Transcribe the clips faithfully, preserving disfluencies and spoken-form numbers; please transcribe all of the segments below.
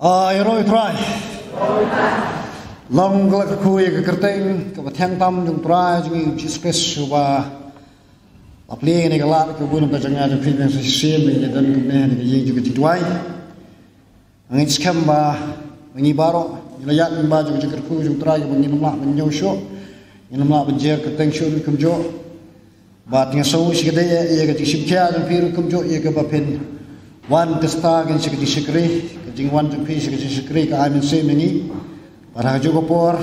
Ai roi Trai. Long ka la ka khuid ka kyrteng ka ba thiang tam jong Trai jong ngi Jisu Khrist ba la plie ne ka lad ka bun ba jong nga jong phi ne sa shisien ne don kumne ne ka ïing jong ka jingduwai. Ngi skhem ba ngi baroh ngi la ïaid ba jong ka jingkyrkhu jong Trai ka ba ngi nym lah ban ñiew shuh, ngi nym lah ban jer kyrteng shuh ruh kumjuh. Bad nga sngew shi ka dei ïa ka jingshim khia jong phi ruh kumjuh ïa ka ba phin wan testa kan shi ka jingshakri, ka jingwan jong phi shi ka jingshakri ka ai mynsiem ïa ngi. Bad ha kajuh ka por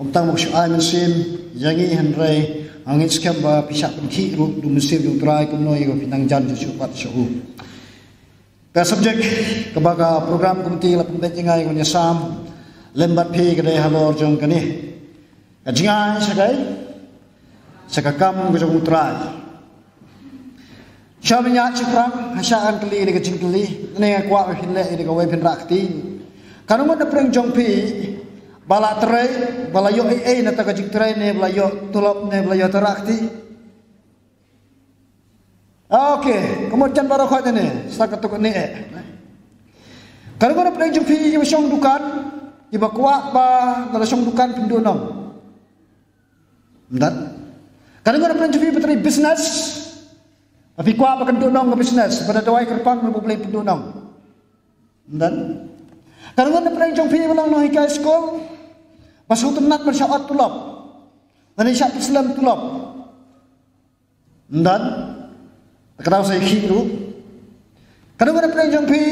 ym tang ba ka shu ai mynsiem ïa ngi hynrei ngi skhem ba phi shah pynkhih ruh da u mynsiem jong Trai kumno ïa ka ba phi nang jan shuh pat shuh. Ka subject kaba ka program committee la pynbeit ïa nga ïa ka ban ïasam lem bad phi ka dei halor jong kane. Ka jingai sha kai sha ka kam ka jong u Trai. Sha ba ñiah shaphrang ha sha kan kylli ïa ka jingkylli ne nga kwah ba phin leh ïa ka wei phin rah kti. Ka ngut na pdeng jong phi ba la trei ba la ïoh ei ei na ta ka jingtrei ne ba la ïoh tulop ne ba la ïoh ta rah kti. Okay, ka mut jan baroh khoit ne sa ka tuk ne eh. Ka ngut na pdeng jong phi ïa ba shong dukan ïa ba kwah ba na la shong dukan phin duh nong. Mdan. Ka ngut na pdeng jong phi ba trei business ba phi kwah ba kan duh nong ka business ba da dawai kyrpang ba blei phin duh nong. Mdan. Ka ngut na pdeng jong phi ba long nonghikai skul ba sngewtynnat ban shah ot tulop. Ban shah slem tulop. Mdan. Ka dau sa ïa ki ruh. Ka dau ka da pdeng jong phi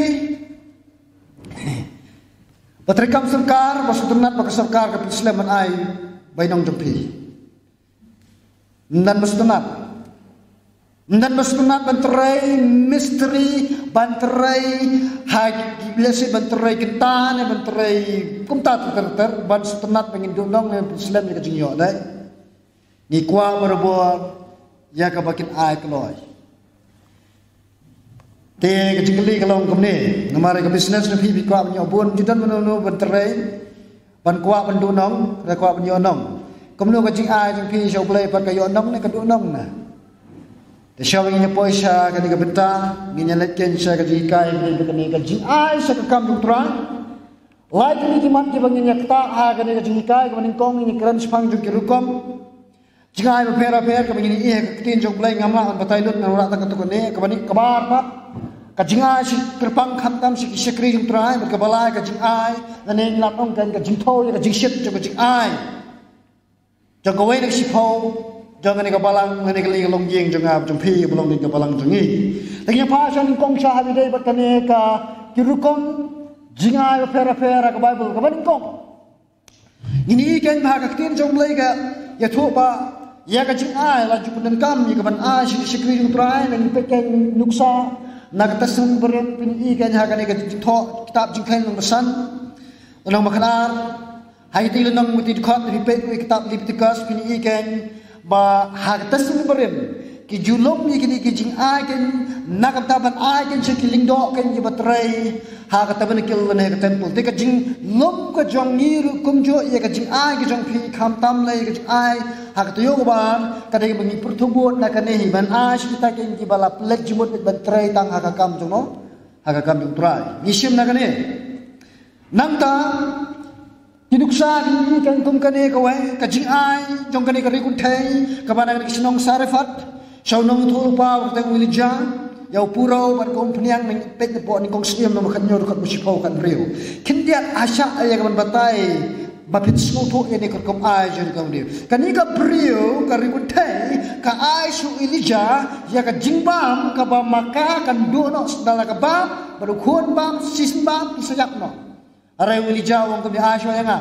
ba trei kam sorkar ba sngewtynnat ba ka sorkar ka pynslem ban ai ba i nong jong phi. Mdan ba sngewtynnat. Mdan ba sngewtynnat ban trei mistri ban trei ha lesi ban trei kynta ne ban trei kumta ter ter ban sngewtynnat ba ngin duh nong ne pynslem ïa ka jingïoh dei. Ngi kwah barabor ïa ka ba kin ai kloi. Te ka jingkylli ka long kumne namar ka business na phi phi kwah ban ïoh bun ju don mano mano ban trei ban kwah ban duh nong re kwah ban ïoh nong. Kumno ka jingai jong phi sha U Blei pat ka ïoh nong ne ka duh nong na. Te sha ba ngin ïa poi sha kane ka bynta ngin ïa leit keiñ sha ka jinghikai kane ka jingai sha ka kam jong U Trai. Lai tylli ki mat kiba ngin ïa ktah ha kane ka jinghikai kaba nyngkong ngin ïa kren shaphang jong ki rukom jingai bapher bapher kaba ngin ïa ïeh ha ka ktien jong U Blei. Ngam lah ban batai lut ngan wanrah tang katto katne. Kaba nyngkong kaba ar pat ka jingai shi kyrpang khamtam shi ki shakri jong U Trai bad kaba lai ka jingai lane ngi lah ban ong kan ka jingthew ïa ka jingshit jong ka jingai. Jong kawei na ka shiphew jong kane ka balang lane ka longïing jong nga jong phi ba long kane ka balang jong ngi. Te ngin ïa phah sha nyngkong sha ha ba ïadei bad kane ka ki rukom jingai bapher bapher ha ka Baibl. Kaba nyngkong ngin ïa ïohi kein ba ha ka ktien jong U Blei ka ïathuh ba ïa ka jingai la ju pyndonkam ïa ka ban ai sha ki shakri jong U Trai. Ngi peit kein nuksa na ka Testament Barim phin ïohi kein ha kane ka jingthoh kitab Jingkheiñ lynnong ba san lynnong ba khatar. Ha ïa kata ka lynnong ba ti dkhot phi peit ïa ka kitab Lebitikos phin ïohi kein ba ha ka Testament Barim ki ju lum ïa kine ki jingai kein na ka bynta ban ai kein sha ki lyngdoh kein kiba trei ha ka tabernakl lane ha ka templ. Te ka jinglum ka jong ngi ruh kumjuh ïa ka jingai ka jong phi khamtam lei ïa ka jingai ha ka taïew kaba ar ka dei ba ngi pyrthuh bud na kane hi ban ai sha kita kein kiba la pynleit jingmut ban trei tang ha ka kam jong no ha ka kam jong U Trai. Ngi shim na kane. Nangta ki nuksa ki ïohi kein kum kane kawei ka jingai jong kane ka ri kynthei kaba na kane ka shnong Sarephat sha u nongïathuhlypa ba kyrteng u Elijah ïa u puro bad ka umphniang. Ngi peit na pdeng Nyngkong Syiem lynnong ba khathynñiew dkhot ba shiphew khathynriew. Khyndiat ha shah ïa ka ban batai ba phin sngewthuh ïa kane ka rukom ai jong ka briew. Kane ka briew ka ri kynthei ka ai sha u Elijah ïa ka jingbam kaba ma ka kan duh noh sdang la ka bam bad u khun bam shisien bam ki sa ïap noh. Hynrei u Elijah u ong kumne, ai shuwa ïa nga.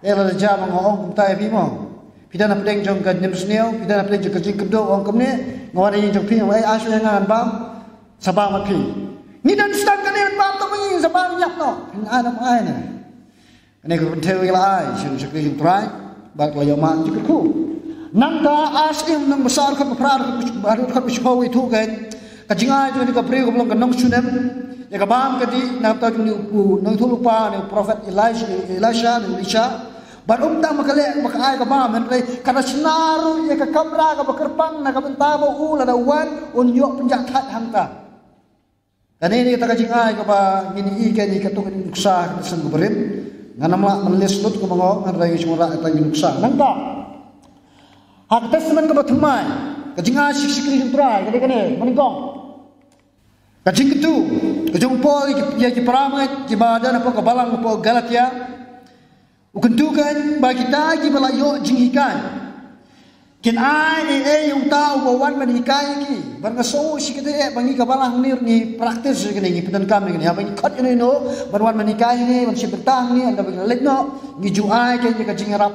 Te lada jia ma nga ong kumta ïa phi mo. Phi don hapdeng jong ka jingmynsngew, phi don hapdeng jong ka jingkyrduh, ong kumne, nga wan ha ïing jong phi, nga ong ai shuwa ïa nga ngan bam, sa bam ïa phi. Ngi don sdang kane ban bam tang ma ngi, sa bam ïap noh. Phin ai ne ym ai ne. Kane ka kynthei ka la ai sha u shakri jong U Trai bad ka la ïoh mad jingkyrkhu. Nangta ha Syiem lynnong ba saw dkhot ba phra, dkhot ba shiphew ïathuh kein ka jingai jong kane ka briew kaba long ka nong Shunem. Ïa ka bam ka dih na ka bynta jong une u nongïathuhlypa ne u prophet Elijah, Elisha ne Elisha. Bad ym tang ba ka leh ba ka ai ka bam hynrei ka da shna ruh ïa ka kamra kaba kyrpang na ka bynta ba u lada wan un ïoh pynjah thait hangta. Kane ne kata ka jingai kaba ngin ïohi kein katto katne nuksa ha ka Testament kaba rim. Ngan ym lah ban list lut kumba nga ong, hynrei ngi shu wanrah tang ki nuksa. Nangta ha ka Testament kaba thymmai, ka jingai shakri jong U Trai ka dei kane, ba nyngkong. Ka jingkyntu ka jong u Paul ïa ki, ïa ki para bangeit kiba don hapoh ka balang hapoh Galatia. U kyntu kein ba kita kiba la ïoh jinghikai kin ai ei ei ïa uta uba wan ban hikai ïa ki. Bad nga sngew shi katei eh ba ngi ka balang hangne ruh ngi practice ïa kane, ngi pyndonkam ïa kane. Haba ngi khot ïano ïano ban wan ban hikai hangne, ban shim bynta hangne, ynda ba ngi la leit noh, ngi ju ai kein ïa ka jingïarap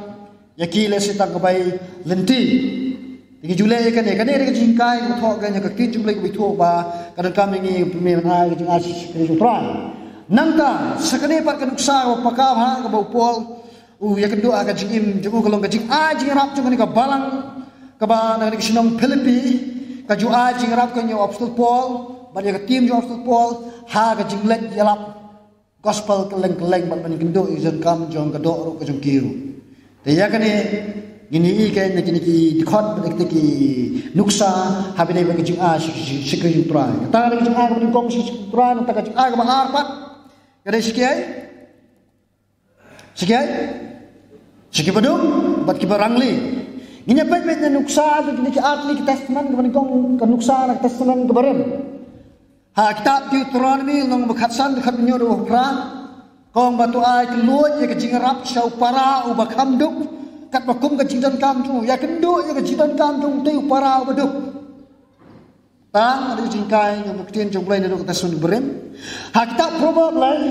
ïa ki lehse tang ka bai lynti. Te ngi ju leh ïa kane, kane dei ka jinghikai kaba thoh kein ha ka ktien jong U Blei kaba ïathuh ba ka donkam ïa ngi ban ai ka jingai shakri jong U Trai. Nangta sa kane pat ka nuksa kaba paka bha kaba u Paul u ïakynduh ha ka jingim jong u ka long ka jingai jingïarap jong kane ka balang kaba na kane ka shnong Philippi. Ka ju ai jingïarap kein ïa u Apostol Paul bad ïa ka team jong u Apostol Paul ha ka jingleit ïalap gospel kylleng kylleng bad ban ïakynduh ïa ka jingdonkam jong ka doh ruh ka jong ki ruh. Te ïa kane ngin ïohi kein na kine ki dkhot bad na kine ki nuksa haba ïadei bad ka jingai shakri jong U Trai. Kata ka dei ka jingai kaba nyngkong shakri jong U Trai. Nangta ka jingai kaba ar pat ka dei sha kiei? Sha kiei? Sha kiba duk bad kiba rangli. Ngin ïa peit peit na nuksa na kine ki ar tylli ki testament, kaba nyngkong ka nuksa na ka Testament kaba rim. Ha ka kitab Deuteronomy lynnong ba khatsan, dkhot hynñiew haduh ba phra, ka ong ba to ai kylluid ïa ka jingïarap sha u para uba kham duk katba kum ka jingdonkam jong u. Ïakynduh ïa ka jingdonkam jong utei u para uba duk. Tang ka dei ka jinghikai jong ka ktien jong U Blei naduh ka Testament kaba rim. Ha ka kitab Proverb lei,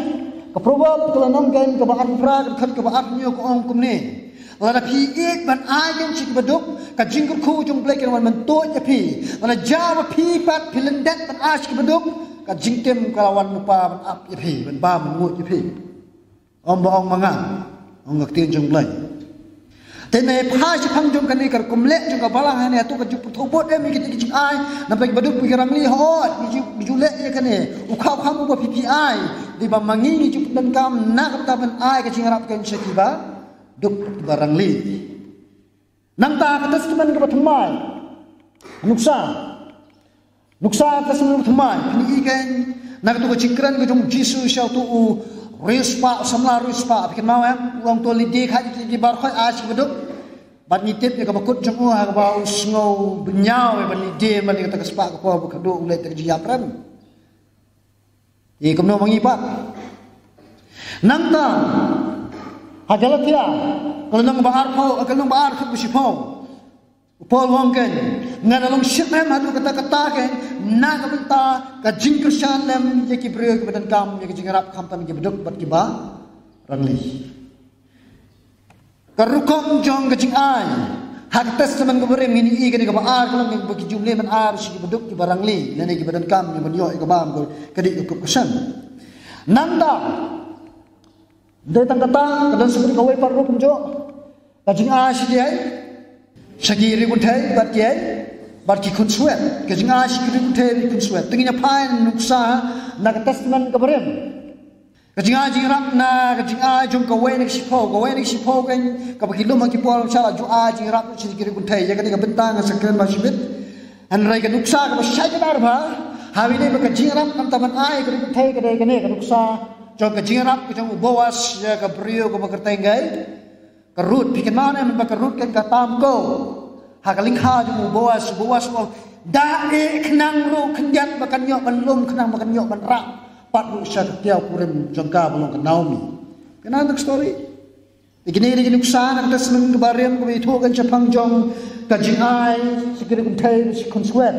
ka Proverb ka lynnong kein kaba arphew phra, ka dkhot kaba arphew hynñiew ka ong kumne: Lada phi ïeit ban ai kein sha kiba duk, ka jingkyrkhu jong U Blei kan wan mynta ïa phi. Lada jia ba phi pat phi lyndet ban ai sha kiba duk, ka jingtim ka la wan lypa ban ap ïa phi, ban bam ban nguid ïa phi. Ym ba ong ma nga, ong ka ktien jong U Blei. Te ngi phai shaphang jong kane ka rukom leh jong ka balang hangne, hato ka ju pyrthuh bud em ïa kita ki jingai, namar ba duk ki rangli? Hooid, ngi ju, ngi ju leh ïa kane. U kha u kham uba phi phi ai, dei ba ma ngi ngi ju pyndonkam na ka bynta ban ai ka jingïarap kein sha kiba duk, kiba rangli. Nangta ka Testament kaba thymmai, nuksa, nuksa ka Testament kaba thymmai, phin ïohi kein na kato ka jingkren ka jong U Jisu sha uto u riewspah, u samla riewspah. Phi kynmaw em? U ong to leit die kha ïa ki, ki baroh, ai sha kiba duk. Bad ngi tip ïa kaba kut jong u ha kaba u sngew bynñiaw ïa ban leit die man ïa kata ka spah ka por ba khatduh u leh da ka jingïap rem. Te kumno ma ngi pat? Nangta ha Galatia ka lynnong ba arphew, ka lynnong ba ar, dkhot ba shiphew, u Paul u ong kein: Nga da long shitrhem haduh katta katta kein na ka bynta ka jingkyrshan lem ïa ki briew kiba donkam ïa ka jingïarap, khamtam kiba duk bad kiba rangli. Ka rukom jong ka jingai ha ka Testament kaba rim, ngin ïohi kane kaba ar ka long ba ki ju leh ban ai sha kiba duk, kiba rangli, lane kiba donkam ïa ban ïoh ïa ka bam, ka dei ka kup ka seng. Nangta dei tang kata, ka don sa kawei pat ruh kumjuh. Ka jingai sha kiei? Sha ki riewkynthei bad kiei? Bad ki khunswet. Ka jingai sha ki riewkynthei bad ki khunswet. Te ngin ïa phai nuksa na ka Testament kaba rim. Ka jingai jingïarap na ka jingai jong kawei na ka shiphew, kawei na ka shiphew kein kaba ki lum ha ki por, sha la ju ai jingïarap sha ki riewkynthei. Ïa kane ka bynta ngan sa kren ba shibit. Hynrei ka nuksa kaba shai kynnar bha haba ïadei bad ka jingïarap, namar ban ai ka riewkynthei, ka dei kane ka nuksa jong ka jingïarap ka jong u Boas ïa ka briew kaba kyrteng ka Ka Ruth. Phi kynmaw ne em ba ka Ruth kein ka tam ko ha ka lyngkha jong u Boas? U Boas u ong, da eh khnang ruh khyndiat ba kan ïoh ban lum, khnang ba kan ïoh ban rah pat ruh sha ka kiaw kurim jong ka ba long ka Naomi. Kane ka story. Te kine dei ki nuksa na ka Testament kaba rim kaba ïathuh kein shaphang jong ka jingai sha ki riewkynthei, sha ki khunswet.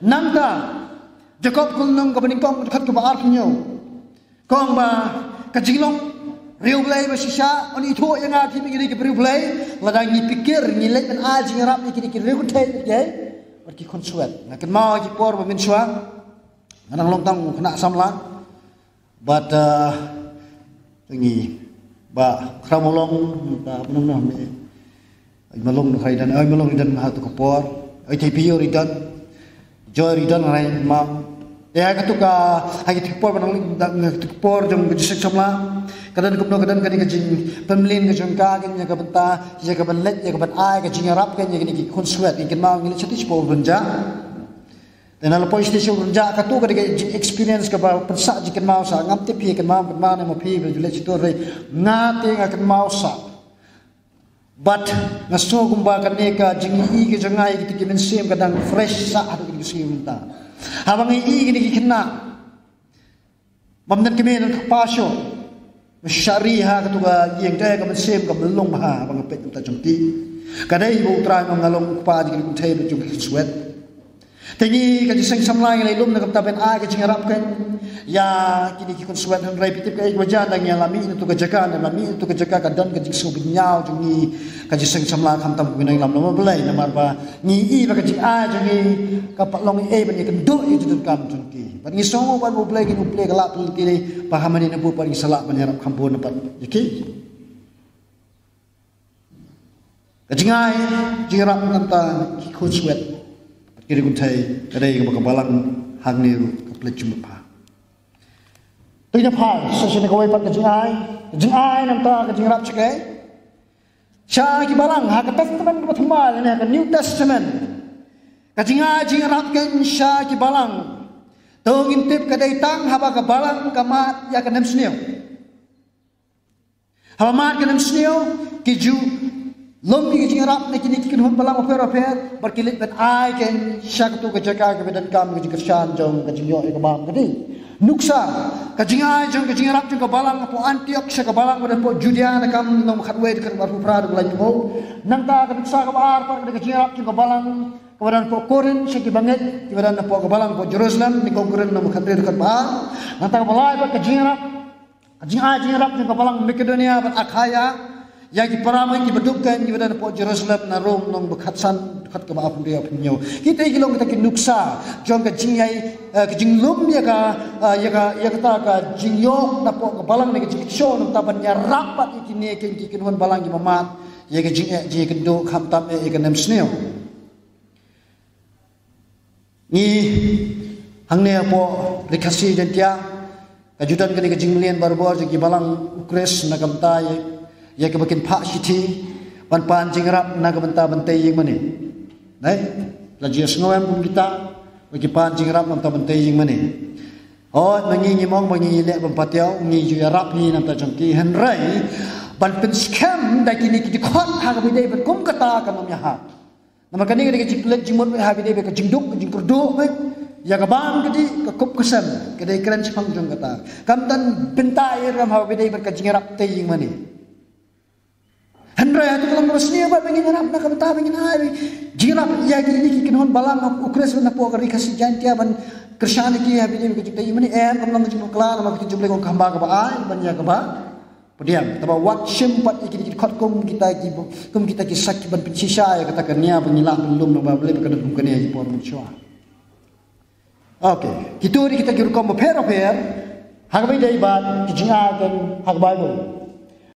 Nangta Jakob ka lynnong kaba nyngkong, dkhot kaba arphew hynñiew. Ka ong ba ka jinglong riewblei ba shisha, un ithuh ïa nga, te ngi dei ki briew blei lada ngi pyrkhat, ngi leit ban ai jingïarap ïa kine ki riewkynthei, ïa kine ki khunswet. Nga kynmaw ki por ba mynshuwa nga dang long tang u khynnah samla bad, ah, ngi ba khraw Mawlong, ba mynno mynno me Ai Mawlong Ri Dan, ai Mawlong Ri Dan ha tu ka por. Ai Thei Pio Ri Dan, Joy Ri Dan, ai ma. Te ha ka tu ka, ha ka tu ka por ba nang ling da, ha ka tu ka por jong ka jingshit samla. Ka don kumno, ka don kane ka jingpynmlien ka jong ka, kane ka bynta ïa ka ban leit, ïa ka ban ai ka jingïarap kane, kane ki khunswet, kane ki kynmaw, ngi leit shatei shapoh u bynjah. Te na la poi station rynjah, kato ka dei ka jing experience kaba pynsah jingkynmaw sah. Ngam tip phi kynmaw, kynmaw ne ma phi ba ju leit shitur re. Nga te nga kynmaw sah. But nga sngew kumba kane ka jingïohi ka jong nga ïa kita ki mynsiem ka dang fresh sah haduh kine ki sngi mynta. Haba nga ïohi kine ki khynnah, bym don kmie don kpa shuh, ba shah ri ha kato ka ïing, te ka mynsiem ka mlong bha haba nga peit mynta jong ki. Ka dei ba U Trai ma nga long u kpa jong kine ki kynthei bad jong ki khun swet. Te ngi ka jingseng samla ngi la ïalum na ka bynta ban ai ka jingïarap kane ïa kine ki khun swet, hynrei phi tip kaei kaba jia, ynda ngi la mih na kato ka jaka, ynda la mih na kato ka jaka ka don ka jingsngewbha jong ngi, ka jingseng samla khamtam ka bynta ïalam lem U Blei, namar ba ngi i ba ka jingai jong ngi ka pat long ei ban ïakynduh ïa ka jingdonkam jong ki. Bad ngi sngew ba U Blei, ngi U Blei ka lah pynlong ki ba ha mane na bun pat ngi sa lah ban ïarap kham bun pat ïa ki. Ka jingai jingïarap na ka bynta ki khun swet, ki ri kynthei, ka dei kaba ka Balang hangne ruh ka pynleit jingmut bha. Te na pha sa shisien kawei pat ka jingai, ka jingai na ka bynta ka jingïarap sha kaei, sha ki Balang ha ka Testament kaba thymmai lane ha ka New Testament. Ka jingai jingïarap kane sha ki Balang, to ngin tip ka dei tang haba ka Balang ka mad ïa ka nemsniew. Haba mad ka nemsniew, ki ju lum ïa ka jingïarap na kine ki kynhun Balang bapher bapher, bad ki leit ban ai kane sha kato ka jaka kaba donkam ka jingkyrshan jong ka jingïoh ïa ka bam ka dih. Nuksa, ka jingai jong ka jingïarap jong ka Balang hapoh Antiok sha ka Balang kaba don hapoh Judia, na Kam Lynnong khatwei, dkhot kaba arphew phra haduh kaba laiphew. Nangta ka nuksa kaba ar pat ka dei ka jingïarap jong ka Balang kaba don hapoh Korinth sha ki bangeit kiba don hapoh ka Balang hapoh Jerusalem, Nyngkong Korinth lynnong khathynriew dkhot ba ar. Nangta kaba lai pat ka jingïarap Ka jingai jingïarap jong ka Balang Makedonia bad Akhaia ïa ki para bangeit kiba duk kane kiba don hapoh Jerusalem, na Rom lynnong ba khatsan dkhot kaba arphew hynriew, arphew hynñiew. Kita ki long kita ki nuksa jong ka jingïai, eh, ka jinglum ïa ka, eh, ïa ka, ïa kata ka jingïoh na pdeng ka Balang ne ka jingkyrshan, nangta ban ïarap pat ïa kine ki, ki kynhun Balang kiba mad ïa ka jingeh jingïakynduh, khamtam eh ïa ka nemsniew. Ngi hangne hapoh Ri Khasi Jaiñtia, ka ju don kane ka jingmlien barabor jong ki Balang U Khrist na ka bynta ïa, ïa kiba kin phah shithi ban pan jingïarap na ka bynta ban tei ïingmane. Dei, la ju ïasngew em kum kita ba ki pan jingïarap na ka bynta ban tei ïingmane? Hooid, ma ngi ngim ong ba ngi leh bym patiaw, ngi ju ïarap hi na ka bynta jong ki, hynrei ban pynskhem da kine ki dkhot ha kaba ïadei bad kum kata kan ym ïahap. Namar kane ka dei ka jingpynleit jingmut ha kaba ïadei bad ka jingduk, ka jingkyrduh, eh, ïa ka bam ka dih, ka kup ka sem, ka dei kren shaphang jong kata. Kam don bynta ei ruh em ha kaba ïadei bad ka jingïarap tei ïingmane. Hynrei hato ka long kaba sniew ba ngin ïarap na ka bynta ba ngin ai jingïarap ïa kine ki kynhun Balang U Khrist na pdeng ka Ri Khasi Jaiñtia ban kyrshan ïa ki ha kaba ïadei bad ka jingtei ïingmane? Em, kam long ka jingbakla, namar ka Ktien jong U Blei ka ong ka haba ka ba ai, ban ïa ka ba pdiang. Te ba wat shim pat ïa kine ki dkhot kum kita ki, kum kita ki sak ki ban pynshisha ïa kata ka nia ba ngi lah ban lum na U Blei ba ka don kum kane ha ki por mynshuwa. Okay, kito dei kita ki rukom bapher bapher ha kaba ïadei bad ki jingai kane ha ka Baibl.